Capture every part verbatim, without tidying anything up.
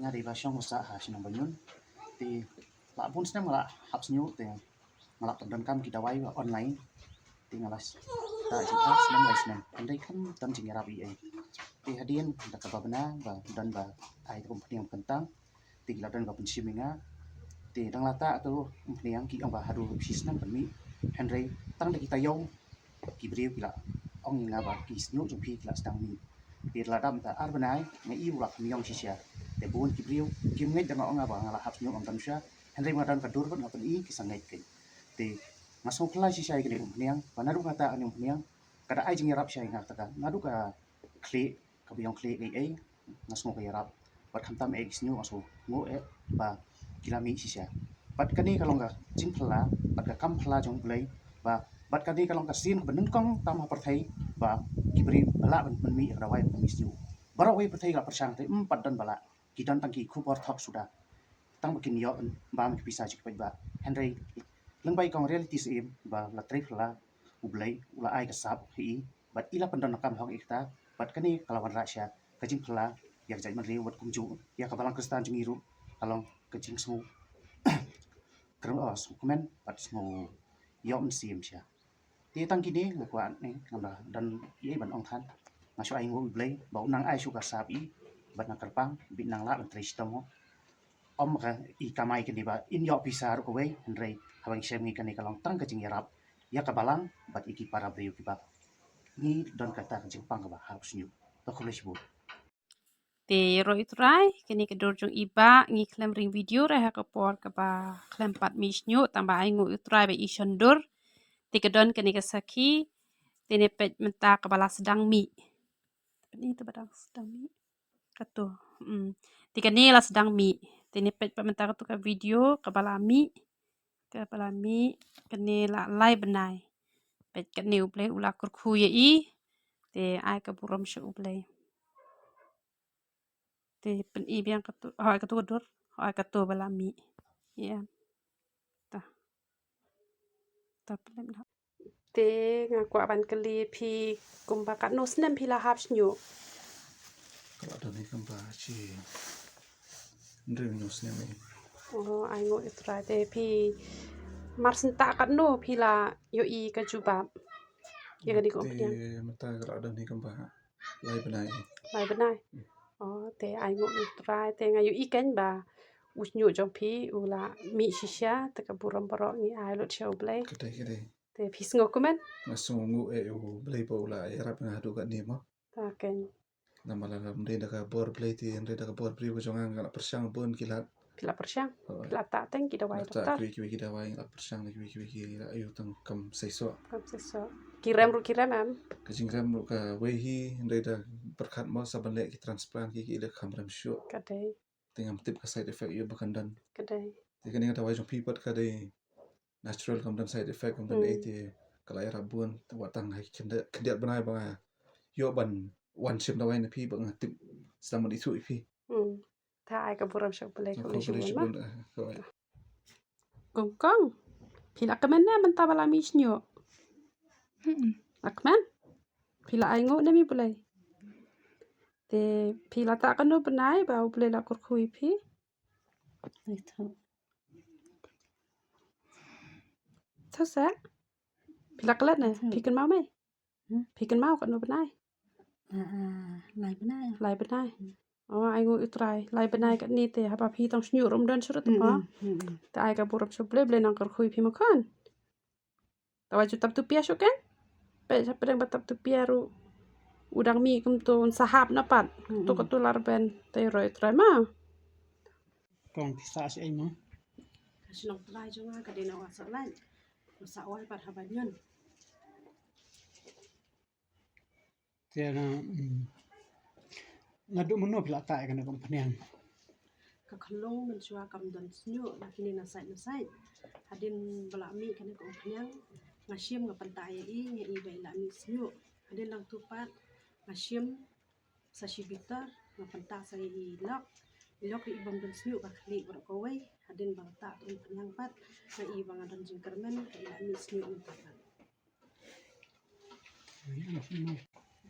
Nga dei ba shong ba sah ha shnong Banyun. Te la bun snem nga la hap sniuh te nga la pyndonkam ki dawai ba online. Te nga la sah jingïarap snem lai snem. Hynrei kam don jingïarap ei ei. Te hadien da kaba bna ba don ba ai te umphniang kyntang. Te ki la don ba pynshim ïa nga. Te dang la tah tu umphniang ki ong ba haduh shi snem pynmih. Hynrei tang da ki taïew ki briew ki la ong ïa nga ba ki sniuh jong phi ki la sdang mih. Te la dap mynta ar bnai nga i u la kham ïong shisha. Te bun ki briew kim ngeit da nga ong nga ba nga la hap sniuh ym don shuh. Hynrei nga don ka dur bad nga pyni ki sa ngeit keiñ. Te nga sngewphylla shisha ïa kane ka umphniang ba naduh nga tah kane ka umphniang ka da ai jingïarap shisha ïa nga, te ka naduh ka khlieh, kaba ïong khlieh ei ei nga sngew ka ïarap. Bad khamtam eh ki sniuh nga sngew nguh eh ba ki la mih shisha. Bad kane ka long ka jingphylla bad ka kam phylla jong U Blei ba, bad kane ka long ka sien kaba nyngkong tam ha pyrthei ba ki briew ba lah ban pynmih ïa ka dawai ban pynmih sniuh. Baroh kawei pyrthei ka la pyrshang te ym pat don ba lah, ki don tang ki khubor thok suda. Tang ba kin ïoh bam ki pisa jong ki paidbah. Hynrei lyngba i kong Reality Syiem ba la trei phylla, U Blei u la ai ka sap ha i bad i la pyndonkam hok ïa kata. Bad kane ka la wanrah sha ka jingphylla ïa ka jaitbynriew bad kumjuh ïa ka balang Khristan jong ngi ruh ka long ka jingsngew kren, oh, sngewkmen bad sngew ïoh mynsiem sha. Te tang kine nga kwah ne ngam da don ei ei ban ong than. Nga shu ai nguh U Blei ba u nang ai shuh ka sap i bad nga kyrpang ba i nang lah ban trei shitom ho. Ym ka i kamai kane ba in ïoh pisa ruh kawei, hynrei haba ngi shem ngi kane ka long tang ka jingïarap ïa ka balang bad ïa ki para briew kiba ngi don kata ka jingpang kaba hap sniuh. To khublei shibun. Te ïaroh ïa U Trai, kane ka dur jong i bah, ngi khlem ring video re ha ka por kaba khlem pat mih sniuh, tang ba ai nguh ïa U Trai ba i shon dur. Te ka don kane ka sakhi, te ne peit mynta kaba la sdang mih. Peit ïa kata ba dang sdang mih. Kato. Hmm. Te kane la sdang mih. Te ne peit pat mynta kato ka video kaba la mih. Kaba la mih kane la lai bnai. Peit kane U Blei u la kyrkhu ïa i. Te ai ka burom sha U Blei. Te pyni biang kato, hoi kato ka dur, hoi kato ba la mih. Ïa. Ta. Ta pynlem na. Te nga kwah ban kylli phi kumba katno snem phi la hap sniuh? Ka la don hi kumba shi hynriew hynñiew snem hi. Oh, ai nguh ïa U Trai. Te phi mar senta katno phi la ïohi ka jubab ïa kane ka umphniang? Te mynta ka la don hi kumba lai bnai. Lai bnai. Hmm. Oh, te ai nguh ïa U Trai, te nga ïohi keiñ ba u sniuh jong phi u la mih shisha, te ka burom baroh ngi ai lut sha U Blei. Ka dei, ka dei. Te phi sngew kumne? Nga sngew nguh ïa U Blei ba u la ïarap ïa nga haduh katne mo. Ta keiñ. Namar lada ym dei da ka bor Blei te, ym dei da ka bor briew ka jong nga, nga la pyrshang bun ki lad. Phi la pyrshang? Hooid. Phi la tah tang ki dawai doktor? Kiwei kiwei ki dawai, nga la pyrshang kiwei kiwei ki, la ïoh tang kam seisoh. Kam seisoh. Ki rem ruh ki rem em? Ka jingrem ruh kawei hi, ym dei da pyrkhat mo, sa ban leh ki transplant ki, ki leh kam rem shuh. Ka dei. Te ngam tip ka side effect ïa ba kan don. Ka dei. Te kane ka dawai jong phi pat ka dei natural, kam don side effect, kam don ei te ka la ïarap bun, te wat tang ha ki khyndiat, khyndiat bnai ba nga ïoh ban wan shim dawai na phi ba nga tip sdang ban ithuh ïa phi. Hmm. Ta ai ka burom sha U Blei, khublei shibun ma. Kong kong. Phi la kmen ne mynta ba la mih sniuh? Hmm. La kmen? Phi la ai nguh ne mi Blei? Te phi la tah katno bnai ba U Blei la kyrkhu ïa phi? Ito. To sa? Phi la klet ne? Phi kynmaw mai? Hmm? Phi kynmaw katno bnai? Ah, ah, lai bnai. Lai bnai. Hmm. Oh, ai nguh ïa U Trai. Lai bnai katne te haba phi tang sniuh ruh ym don shuh ruh te mo. Hmm, hmm, hmm. Te ai ka burom sha U Blei, Blei nang kyrkhu ïa phi mo khun. Te wat ju tap tu pia shuh ken. Peit hapdeng ba tap tu pia ruh u dang mih kumto, un sa hap na pat. Hmm, hmm. To kato la rben, te ïaroh ïa U Trai ma. Kong phi sah shi ei mo? Ka shnong Trai jong nga ka dei na Wah Sohlait. Nga sah wai pat ha Banyun. Te na, mm, naduh mynno phi la tah ïa kane ka umphniang? Ka khyllung mynshuwa kam don sniuh, la kine na sait na sait. Hadien ba la mih kane ka umphniang, nga shim nga pyntah ïa i, nga i ba i la mih sniuh. Hadien nangtu pat nga shim sa shi bitar, nga pyntah sa ïa i lok. I lok i bym don sniuh, ka khlieh baroh kawei. Hadien ba la tah ka umphniang pat, nga i ba nga don jingkyrmen, ka i la mih sniuh mynta pat.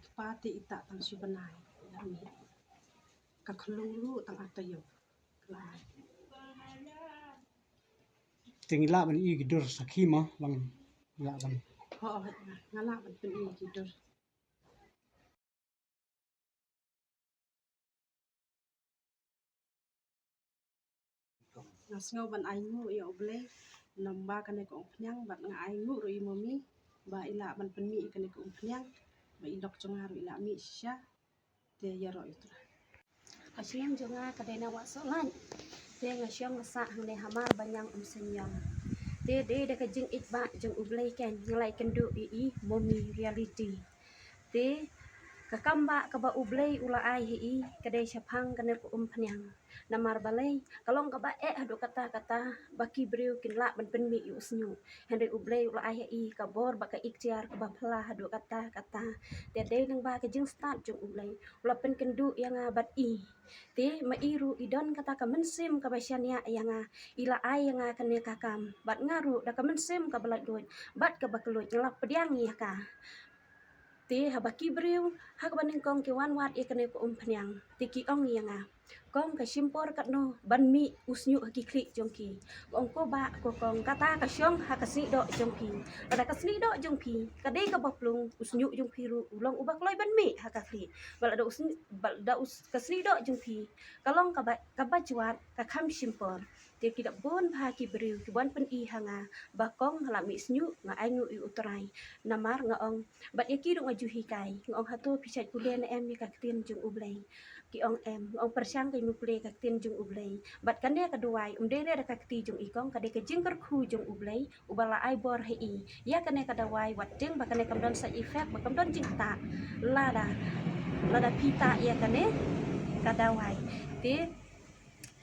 Kpa te i tah tang shi bnai, i la mih. Ka khyllung ruh tang ar taïew. Te ngi lah ban ïoh ki dur sakhi mo, lang lah ban. Ho, nga lah ban pyn-i ki dur. Nga sngew ban ai nguh ïa U Blei, namar ba kane ka umphniang, bad nga ai nguh ruh ïa i Momi ba i lah ban pynmih ïa kane ka umphniang, ba i lok jong nga ruh i lah mih shisha. Te ïaroh ïa u Trai. Ka shnong jong nga ka dei na Wahsohlait. Te nga shong nga sah hangne ha Marbaniang Umseniang. Te dei da ka jingïeit ba jong U Blei kein nga la ïakynduh ïa i Momi Reality. Te ka kam ba kaba U Blei u la ai ha i ka dei shaphang kane ka umphniang. Namar balei, ka long kaba eh haduh katta katta ba ki briew kin lah ban pynmih ïa u shñiuh. Hynrei U Blei u la ai ha i ka bor bad ka iktiar kaba phylla haduh katta katta. Te dei lyngba ka jingstad jong U Blei u la pynkynduh ïa nga bad i. Te ma i ruh i don kata ka mynsiem kaba shaniah ïa nga, i la ai ïa nga kane ka kam. Bad nga ruh da ka mynsiem kaba laitluid bad kaba kylluid nga la pdiang ïa ka. Te haba ki briew ha kaba nyngkong ki wan wad ïa kane ka umphniang, te ki ong ïa nga, kong, ka shim por katno ban mih u shñiuh ha ki khlieh jong ki? Nga ong, ko bah, ko kong, kata ka shong ha ka snieh doh jong phi. Lada ka snieh doh jong phi ka dei kaba plung, u shñiuh jong phi ruh u long uba kloi ban mih ha ka khlieh. Bad lada u shñiuh, bad lada u s-, ka snieh doh jong phi ka long kaba, kaba jwat, ka kham shim por. Te ki la bun bha ki briew ki wan pyn-i ha nga ba kong, ha la mih shñiuh, nga ai nguh ïa u Trai. Namar nga ong, bad ïa ki ruh nga ju hikai, nga ong, hato phi shait pule ne em ïa ka ktien jong U Blei? Ki ong em. Nga ong, pyrshang keiñ me pule ka ktien jong U Blei. Bad kane ka dawai ym dei re da ka kti jong i kong, ka dei ka jingkyrkhu jong U Blei uba la ai bor ha i ïa kane ka dawai, wat tieng ba kane kam don side effect, ba kam don jingktah lada, lada phi tah ïa kane ka dawai. Te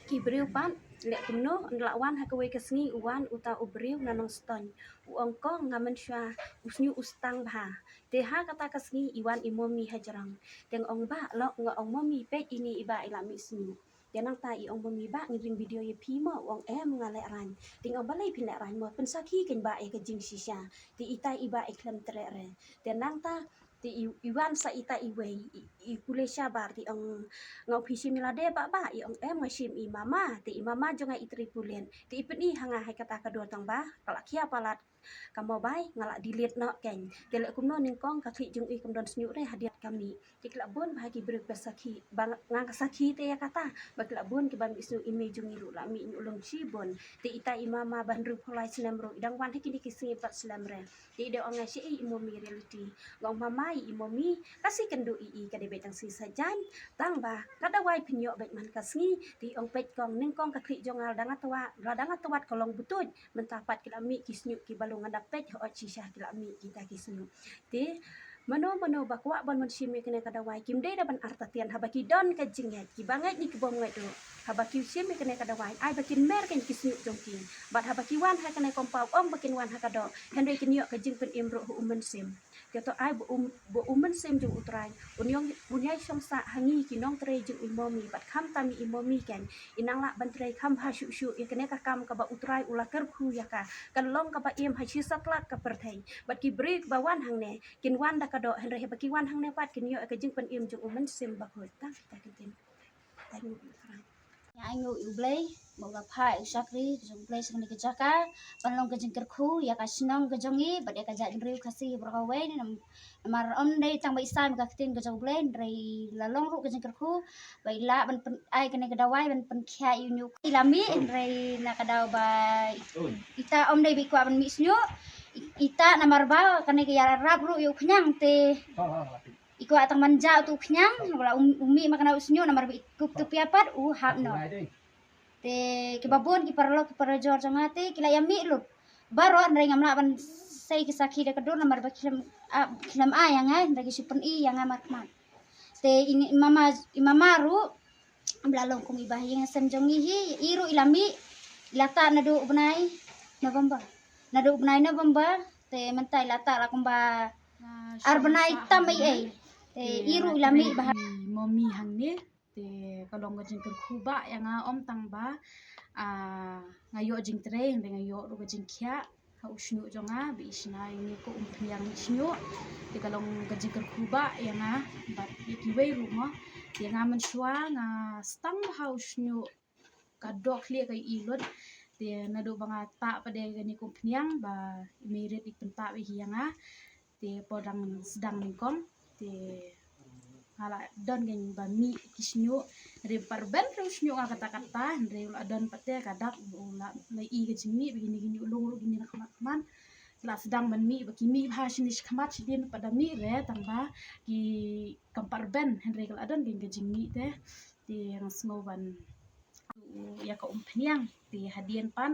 ki briew pat, leh kumno, ynda la wan ha kawei ka sngi u wan uta u briew na Nongstoiñ. U ong, kong, nga mynshuwa u shñiuh u stang bha. Te ha kata ka sngi i wan i Momi hajrong. Te nga ong, bah, lok, nga ong, Momi, peit ine i bah i la mih shñiuh. Te nangta i ong, Momi, bah, ngin ring video ïa phi mo? U ong, em, nga lehraiñ. Te nga ong, balei phin lehraiñ mo? Pynsakhi keiñ bah ïa ka jingshisha. Te ita i bah i khlem treh re. Te nangta te i, i wan sa ita iwei, i, i pule shabar, te i ong, nga ong, phi shim i lade bah, bah? I ong, em, nga shim i mama. Te i mama jong nga i trei pulit. Te i pyni ha nga ha kata ka dur tang ba ka la khia palat ka mobile, nga la delete noh keiñ. Te leh kumno, nyngkong ka khlieh jong i kam don shñiuh re hadien ka mih. Te ki la bun bha ki briew ba sakhi, ba nga, nga ka sakhi te ïa kata, ba ki la bun kiba mih shñiuh, i mei jong i ruh la mih ñiuh lung shibun. Te ita i mama ba hynriewphew lai snem ruh i dang wan ha kine ki sngi bad slem re. Te i da ong ïa nga, shaei i Momi Reality? Nga ong, mama, i Momi ka shu kynduh ïa i ka dei beit tang sngi Saitjaiñ, tang ba ka dawai phin ïoh beit man ka sngi. Te i ong, peit kong, nyngkong ka khlieh jong nga la dang ïa twat, la dang ïa twat ka long butuit. Mynta pat ki la mih ki shñiuh kiba lung, nga da peit hooid shisha ki la mih kita ki shñiuh. Te mano mano ba kwah ban wan shim ïa kane ka dawai, kim dei da ban artatien, haba ki don ka jingngeit, kiba ngeit ne kibym ngeit ruh, haba ki shim ïa kane ka dawai, ai ba kin mer keiñ ki shñiuh jong ki. Bad haba ki wan ha kane ka compound, ym ba kin wan ha ka doh, hynrei kin ïoh ka jingpynim ruh ha u Mynsiem. Te to ai ba u, ba u Mynsiem jong u Trai un ïong, un ïai shong sah ha ngi ki nongtrei jong i Momi, bad khamtam i Momi keiñ, i nang lah ban trei kham bha shuh shuh ïa kane ka kam kaba u Trai u la kyrkhu ïa ka. Ka long kaba im ha shi satlak ka pyrthei. Bad ki briew ba wan hangne kin wan da ka doh, hynrei haba ki wan hangne pat kin ïoh ïa ka jingpynim jong u Mynsiem Bakhuid. Tang kita ki ktien. Thank you. Nga ai nguh ïa u Blei ba u la phah ïa u shakri jong u Blei sha kane ka jaka ban long ka jingkyrkhu ïa ka shnong ka jong ngi bad ïa ka jaitbynriew Khasi baroh kawei. Nam-, namar ym dei tang ba i sam ka ktien ka jong u Blei, hynrei la long ruh ka jingkyrkhu ba i lah ban pyn-, ai kane ka dawai ban pynkhiah ïa u ñiuh. I la mih, hynrei na ka daw ba ita ym dei ba i kwah ban mih shñiuh. I-, ita namar ba kane ka ïarap ruh ïa u khñiang te i kwah tang ban jah utu u khñiang, u la um, u mih ma kane u shñiuh namar ba i kup tu pia pat u hap noh. Te kiba bun ki paralok ki parajor jong nga te ki la ïa mih lut baroh, hynrei ngam lah ban sei ki sakhi da ka dur namar ba ki khlem, ah, ki khlem ai ïa nga, hynrei ki shu pyni ïa nga markhmat. Te i mama, i mama ruh ba la long kum i ba ha ïing ha sem jong ngi hi, i ruh i la mih, i la tah naduh u bnai November. Naduh u bnai November te mynta i la tah la kumba ar bnai tam ei ei. Te i ruh i la mih bha. I Momi hangne, te ka long ka jingkyrkhu ba ïa nga, ym tang ba, ah, nga ïoh jingtrei, hynrei nga ïoh ruh ka jingkhiah ha u shñiuh jong nga ba i shna ïa une u umphniang shñiuh. Te ka long ka jingkyrkhu ba ïa nga bad ïa kiwei ruh mo. Te nga mynshuwa nga stang bha u shñiuh ka dok khlieh ka i lut. Te naduh ba nga tah pat de kane ka umphniang ba i Mei Rit i pyntah beit hi ïa nga. Te por dang sdang nyngkong te nga la don kein ba mih ki shñiuh. Hynrei ba rben ruh u shñiuh nga katta katta, hynrei u la don pat te ka dak u la, la i ka jingmih ba kine ki ñiuh lung ruh kine na khmat khmat. La sdang ban mih ba ki mih bha shini shi khmat shadien pat da mih re tang ba ki kam pat rben, hynrei ka la don kein ka jingmih te. Te nga sngew ban ïa ka umphniang te hadien pat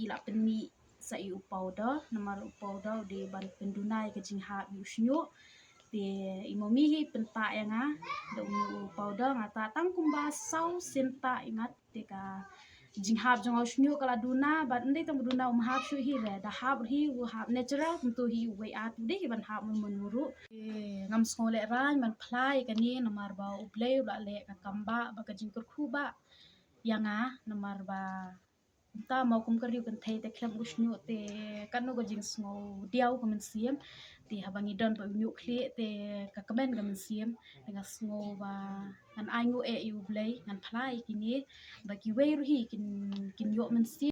i la pynmih sa ïa u powder, namar u powder u dei ban pynduna ïa ka jinghap ïa u shñiuh. Te i mummy hi pyntah ïa nga da u, u powder, nga tah tang kumba saw sien tah i mat te ka jinghap jong u shñiuh ka la duna, bad ym dei tang ba duna um hap shuh hi re, da hap hi u hap natural, kumto hi uwei at u dei hi ban hap mun mun ruh. Te ngam sngew lehraiñ ban phla ïa kane namar ba U Blei u la leh ka kam ba, ba ka jingkyrkhu ba ïa nga, namar ba mynta mo kum ka riew kynthei te khlem u shñiuh te katno ka jingsngew diaw ka mynsiem. Te haba ngi don pat u ñiuh khlieh te ka kmen ka mynsiem. Te nga sngew ba ngan ai nguh eh ïa U Blei, ngan phla ïa kine ba kiwei ruh hi kin, kin ïoh mynsiem.